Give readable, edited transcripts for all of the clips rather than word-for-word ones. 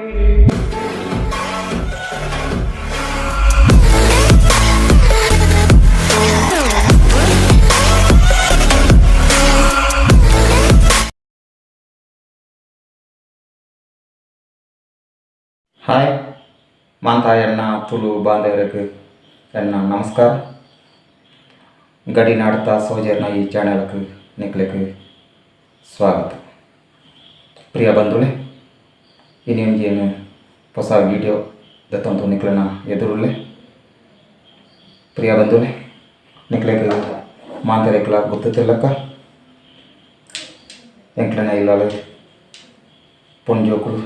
Hi ಮಾಂತ ಎನ್ನ ತುಳು ಬಾಂಧವರಿಗೆ ಎನ್ನ ನಮಸ್ಕಾರ. ಗಡಿನಾಡ್ತ ಸೋಜರ್ನ ಈ ಚಾನೆಲ್ಗೆ ನಿಕ್ಲೆಗ್ ಸ್ವಾಗತ. ಪ್ರಿಯ ಬಂಧುಲೆ, ಇನಿ ಒಂಜಿ ಹೊಸ ವಿಡಿಯೋ ದತ್ತೊಂದು ನಿಕ್ಲೆನ ಎದುರುಲ್ಲೆ. ಪ್ರಿಯ ಬಂಧುಲೆ, ನಿಕ್ಲೆಗ್ ಮಾಂತರೆಗ್ಲ ಗೊತ್ತಿಲ್ಲಕ್ಕ ಎಂಕ್ಲೆನ ಇಲ್ಲಲ್ ಪೊಂಜೋಕುಲು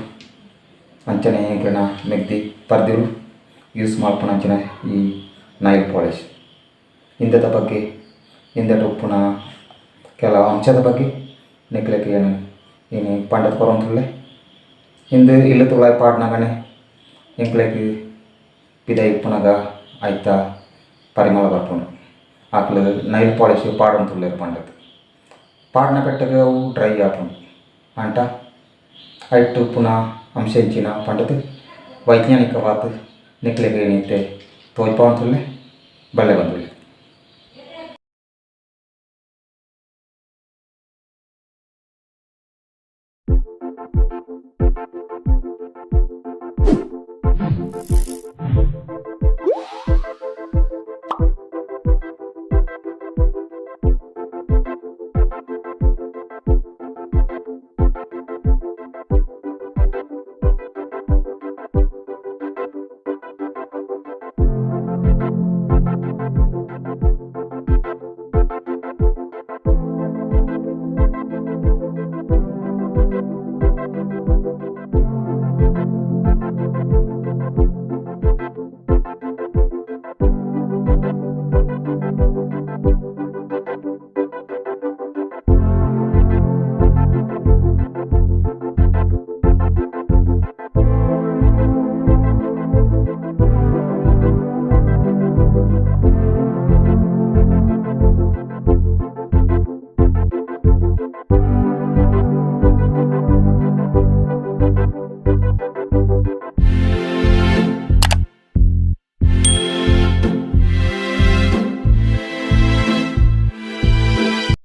ಅಂಚನೆ ಎಂಕ್ಲೆನ ಮೆಗ್ದಿ ಪರ್ದಿರು ಯೂಸ್ ಮಲ್ಪುನ ಅಂಚನೆ ಈ ನೈಲ್ ಪಾಲಿಶ್ ಇಂದೆತ ಬಗ್ಗೆ, ಇಂದೆಟ್ ಉಪ್ಪುನ ಕೆಲವು ಅಂಶದ ಬಗ್ಗೆ ನಿಕ್ಲೆಗ್ ಯಾನ್ ಇನಿ ಪಂಡತ್ ಕೊರೊಂದುಲ್ಲೆ. ಇಂದು ಇಲ್ಲ್ ತುಳಾಯಿ ಪಾಡ್ನಗನೆ ಎಂಕ್ಲೆಗ್ ಪಿದಯಿ ಇಪ್ಪುನಗ ಐತ ಪರಿಮಳ ಬರ್ಪುಂಡು. ಅಕ್ಲು ನೈಲ್ ಪಾಲಿಶ್ ಪಾಡೊಂದುಲ್ಲೆರ್ ಪಂಡದ್ ಪಾಡ್ನ ಪೆಟ್ಟಗ್ ಅವು ಡ್ರೈ ಆಪುಂಡು. ಆಂಟ ಐಟ್ ಉಪ್ಪುನ ಅಂಶ ಎಂಚಿನ ಪಂಡದ್ ವೈಜ್ಞಾನಿಕವಾದ್ ನಿಕ್ಲೆಗ್ ಇತ್ತೆ ತೋಜ್ಪಾವೊಂದುಲ್ಲೆ. ಬಲ್ಲೆ ಬಂದುಲ್ಲೆ.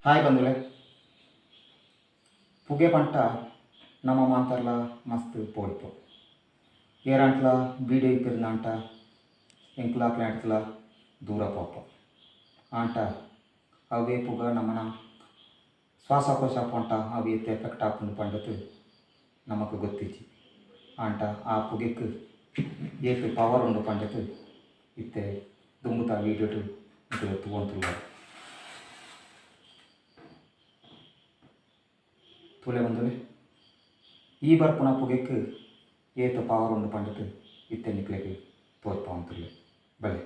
ಹಾಯ್ ಬಂಧುಲೆ, ಪುಗೆ ಪಂಟ ನಮ್ಮ ಮಾಂತರ್ಲ ಮಸ್ತ್ ಪೋಡಿಪು. ಏರಾಂಟ್ಲ ಬೀಡಿ ಇಪ್ಪಿರ್ನಾಂಟ ಎಂಕ್ಲ ಕ್ಲಾಂಟ್ಲ ದೂರ ಪೋಪ. ಆಂಟ ಅವೇ ಪುಗ ನಮ್ಮನ ಶ್ವಾಸಕೋಶ ಪಂಟ ಅವು ಏತ್ ಎಫೆಕ್ಟ್ ಆಪುಂಡು ಪಂಡದು ನಮಕ್ ಗೊತ್ತಿಜ್ಜಿ. ಆಂಟ ಆ ಪುಗೆಕ್ ಏತ್ ಪವರ್ ಉಂಡು ಪಂಡದು ಇತ್ತೆ ದುಂಬುತ ವೀಡಿಯೋಟು ನಿಕುಲು ತೂವೊಂದುಲ್ಲಾರ್. ತೂಲೆ ಬಂಧುಲೆ, ಈ ಬರ್ಪುನ ಪುಗೆಕ್ ಏತ್ ಪವರ್ ಉಂಡು ಪಂಡದು ಇತ್ತೆ ನಿಕ್ಲೆಗ್ ತೋಜ್ಪಾವೊಂದುಲ್ಲೆ. ಬಲೆ.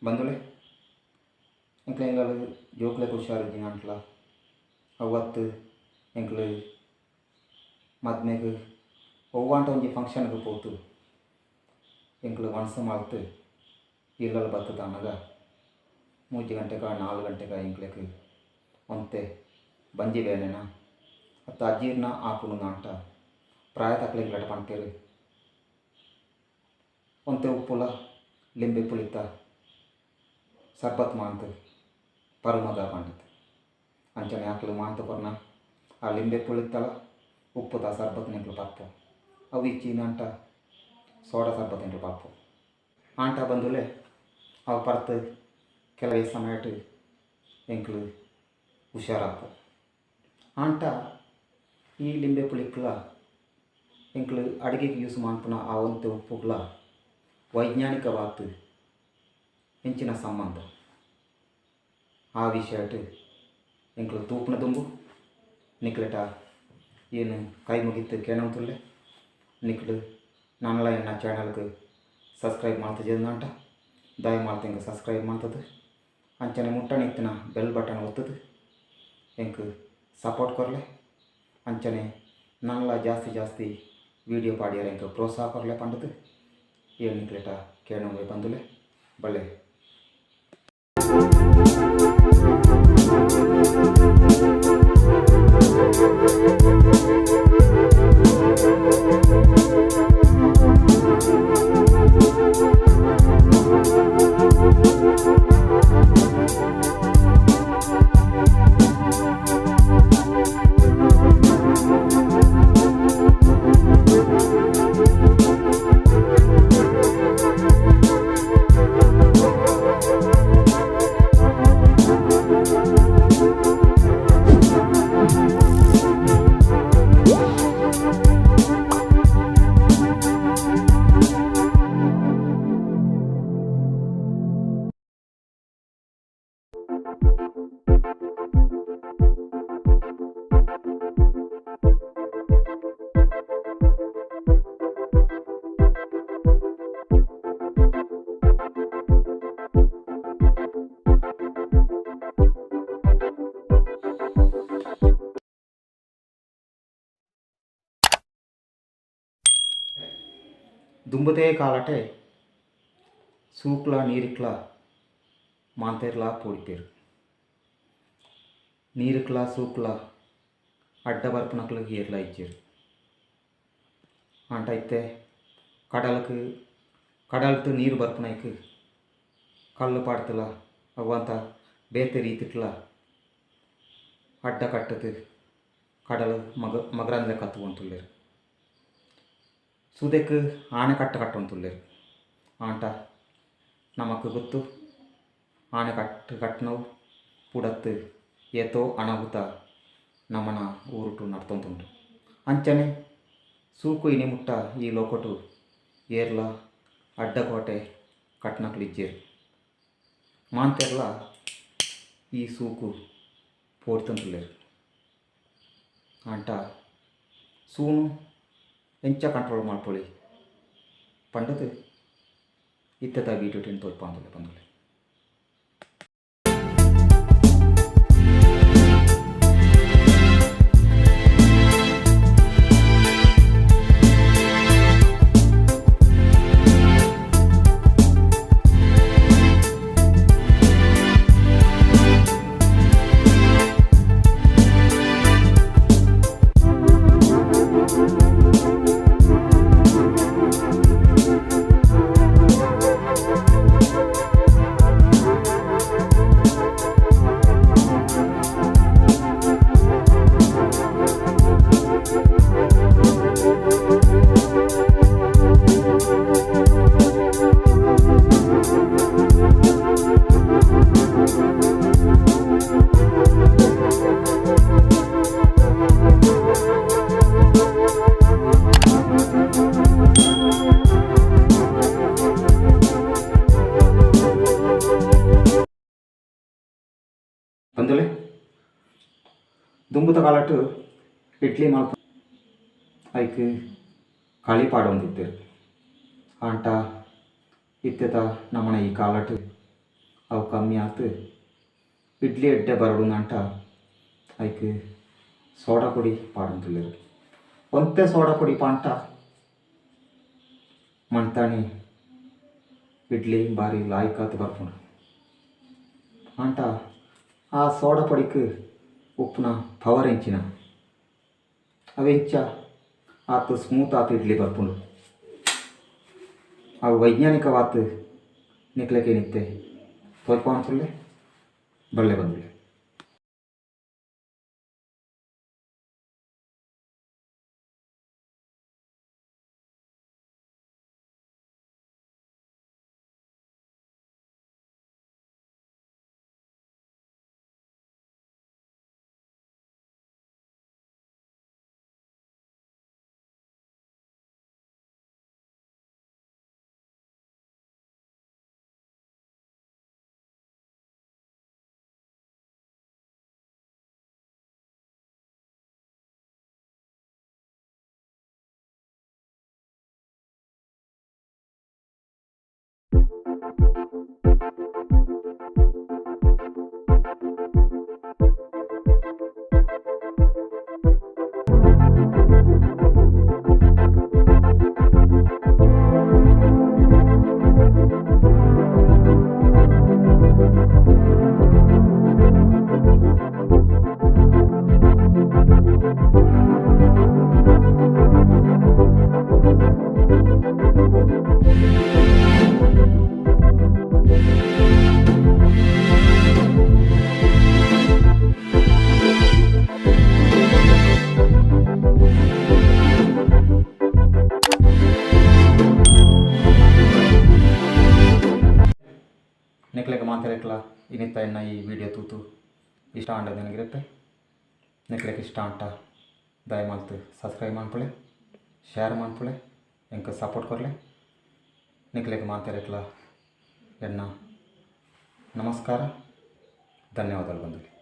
ಬಂಧುಲೆ, ಎಂಕ್ಲೆ ಇಲ್ಲಲ್ ಜೋಕ್ಲೆಗ್ ಹುಷಾರಿಜ್ಜಿನಾಂಟ್ಲ ಅವತ್ತು ಎಂಕ್ಲು ಮದ್ಮೆಗ್ ಒವ್ವಾಂಟ ಒಂಜಿ ಫಂಕ್ಷನ್ಗ್ ಪೋತು ಎಂಕ್ಲು ವನಸ್ ಮಲ್ತ್ ಇಲ್ಲಲ್ ಬತ್ತುದಾನಗ 3 ಗಂಟೆಗ 4 ಗಂಟೆಗ ಎಂಕ್ಲೆಗ್ ಒಂತೆ ಬಂಜಿ ಬೇನೆನ ಅತ್ತ ಅಜೀರ್ಣ ಆಪುನು ಅಂಟ ಪ್ರಾಯತಕ್ಲೆ ಎಂಕ್ಲಟ ಪನ್ಪೆರ್ ಒಂತೆ ಉಪ್ಪುಲ ಲಿಂಬೆ ಪುಳಿತ ಸರ್ಬತ್ ಮಾಂತ್ ಪರುಮಗ ಪಂಡತ್ ಅಂಚನೆ ಆಕಲು ಮಾಂತ ಕೊರ್ನ ಆ ಲಿಂಬೆ ಪುಳಿತಲ ಉಪ್ಪುದ ಸರ್ಬತ್ ಎಂಕ್ಲು ಪರ್ಪೊ ಅವು ಇಚ್ಚಿನ ಅಂಟ ಸೋಡಾ ಸರ್ಬತ್ ಎಂಕ್ಲು ಪರ್ಪೊ ಆಂಟ ಬಂದುಲೆ ಅವು ಪರ್ತ್ ಕೆಲವೇ ಸಮಯಟ್ ಎಂಕ್ಲು ಹುಷಾರಾಪೊ ಆಂಟ ಈ ಲಿಂಬೆ ಪುಳಿಕ್ಲ ಎಂಕ್ಲು ಅಡುಗೆಗೆ ಯೂಸ್ ಮಾನ್ಪುನ ಆ ಒಂತೆ ಉಪ್ಪುಗ್ಲ ವೈಜ್ಞಾನಿಕವಾತ್ ಎಂಚಿನ ಸಂಬಂಧ ಆ ವಿಷಯಟ್ ಎಂಕ್ಲು ತೂಪುನ ದುಂಬು ನಿಕ್ಲೆಟ ಏನು ಕೈ ಮುಗಿತ್ತು ಕೇಣಂತುಲ್ಲೆ ನಿಕ್ಲು ನನ್ನಲ ಎನ್ನ ಚಾನಲ್ಗೆ ಸಬ್ಸ್ಕ್ರೈಬ್ ಮಾಡ್ತಿದ್ದಂಟ ದಯ ಮಾಡ್ತು ಸಬ್ಸ್ಕ್ರೈಬ್ ಮಾಡ್ತದೆ ಅಂಚನೆ ಮುಟ್ಟಣ ಇತ್ತಿನ ಬೆಲ್ ಬಟನ್ ಒತ್ತದು ಎಂಕ್ ಸಪೋರ್ಟ್ ಕೊರ್ಲೆ ಅಂಚನೆ ನನ್ನಲ ಜಾಸ್ತಿ ಜಾಸ್ತಿ ವೀಡಿಯೋ ಪಾಡಿಯರ ಎಂಕ್ ಪ್ರೋತ್ಸಾಹ ಕೊರ್ಲೆ ಪಂಡದು ಏನು ನಿಕ್ಲೆಟ ಕೇಣಂಗೆ ಬಂದುಲೆ ಬಳ್ಳೆ. ದುಂಬುದೇ ಕಾಲಟೆ ಸೂಕ್ಲ ನೀರುಕ್ಲ ಮಾಂತೆರ್ಲ ಪೋಡಿಪೇರು ನೀರುಕ್ಲ ಸೂಕ್ಲ ಅಡ್ಡ ಬರ್ಪುನಕ್ಲು ಏರ್ಲ ಇಜ್ಜೆರ್ ಆಂಟ ಇತ್ತೆ ಕಡಲಕ್ಕೆ ಕಡಲ್ತು ನೀರು ಬರ್ಪುನೈಕ್ ಕಲ್ಲು ಪಾಡ್ತಲ ಅವಂತ ಬೇತೆ ರೀತಿಟ್ಲ ಅಡ್ಡ ಕಟ್ಟದು ಕಡಲು ಮಗರಂದ್ಲೆ ಕತ್ತುವಂತುಲ್ಲೆರ್ ಸುದೆಕ್ ಆಣೆಕಟ್ಟು ಕಟ್ಟೊಂತುಲ್ಲೆರ್ ಆಂಟ ನಮಕ್ ಗೊತ್ತು ಆಣೆಕಟ್ಟು ಕಟ್ಟನವು ಪುಡತ್ತು ಏತೋ ಅನಾಹುತ ನಮ್ಮನ ಊರುಟು ನಡ್ತೊಂತುಂಡು. ಅಂಚನೆ ಸೂಕು ಇನಿ ಮುಟ್ಟ ಈ ಲೋಕಟು ಏರ್ಲ ಅಡ್ಡಕೋಟೆ ಕಟ್ನಕ್ಲಿಜ್ಜೆರ್ ಮಾಂತೆರ್ಲ ಈ ಸೂಕು ಪೋಡ್ತೊಂತುಲ್ಲೆರ್ ಆಂಟ ಸೂನು ಎಂಚ ಕಂಟ್ರೋಲ್ ಮಲ್ಪೊಲಿ ಪಂಡದು ಇತ್ತೆದ ವೀಡಿಯೋ ತೋಜ್ಪಾವೊಂದುಲ್ಲೆ ಬಂದುಲೆ. ಬಂದುಲೆ ದುಂಬುದ ಕಾಲಟ್ ಇಡ್ಲಿ ಮಲ್ಪ ಐಕ್ ಕಳಿ ಪಾಡೊಂದಿತ್ತೆರ್ ಆಂಟ ಇತ್ತೆದ ನಮ್ಮನ ಈ ಕಾಲಟ್ ಅವು ಕಮ್ಮಿ ಆತು ಇಡ್ಲಿ ಎಡ್ಡೆ ಬರೊಡುಂದಂಟ ಐಕ್ ಸೋಡಾ ಪೊಡಿ ಪಾಡೊಂದುಲ್ಲೆರ್. ಒಂತೆ ಸೋಡಾ ಪೊಡಿ ಪಾಂಟ ಮಣ್ತಾಣಿ ಇಡ್ಲಿ ಬಾರಿ ಲಾಯ್ಕಾತ್ ಬರ್ಪುಂಡು. ಆಂಟ ಆ ಸೋಡಾ ಪೊಡಿಕ್ ಉಪ್ಪುನ ಪವರ್ ಎಂಚಿನ ಅವೆಂಚ ಆತು ಸ್ಮೂತ್ ಆತು ಇಡ್ಲಿ ಬರ್ಪುಂಡು ಅವು ವೈಜ್ಞಾನಿಕವಾತು ನಿಕ್ಲೆಗೇನಿತ್ತೆ ತೋಜ್ಪಾವಂತುಲ್ಲೆ ಬಲ್ಲೆ ಬಂದುಲ್ಲೆ. ನಿಕ್ಲೆಗ್ ಮಾತೆರೆಗ್ಲ ಇನಿತ ಎನ್ನ ಈ ವಿಡಿಯೋ ತೂತು ಇಷ್ಟ ಆಂಡ ನನಗಿರುತ್ತೆ. ನಿಕ್ಲೆಗ್ ಇಷ್ಟ ಆಂಟ ದಯಮಾಲ್ತು ಸಬ್ಸ್ಕ್ರೈಬ್ ಮನ್ಪುಲೆ, ಶೇರ್ ಮನ್ಪುಲೆ, ಎಂಕ್ ಸಪೋರ್ಟ್ ಕೊರ್ಲೆ. ನಿಕ್ಲೆಗ್ ಮಾತೆರೆಗ್ಲ ಎನ್ನ ನಮಸ್ಕಾರ, ಧನ್ಯವಾದಗಳು ಬಂಧುಗಳೇ.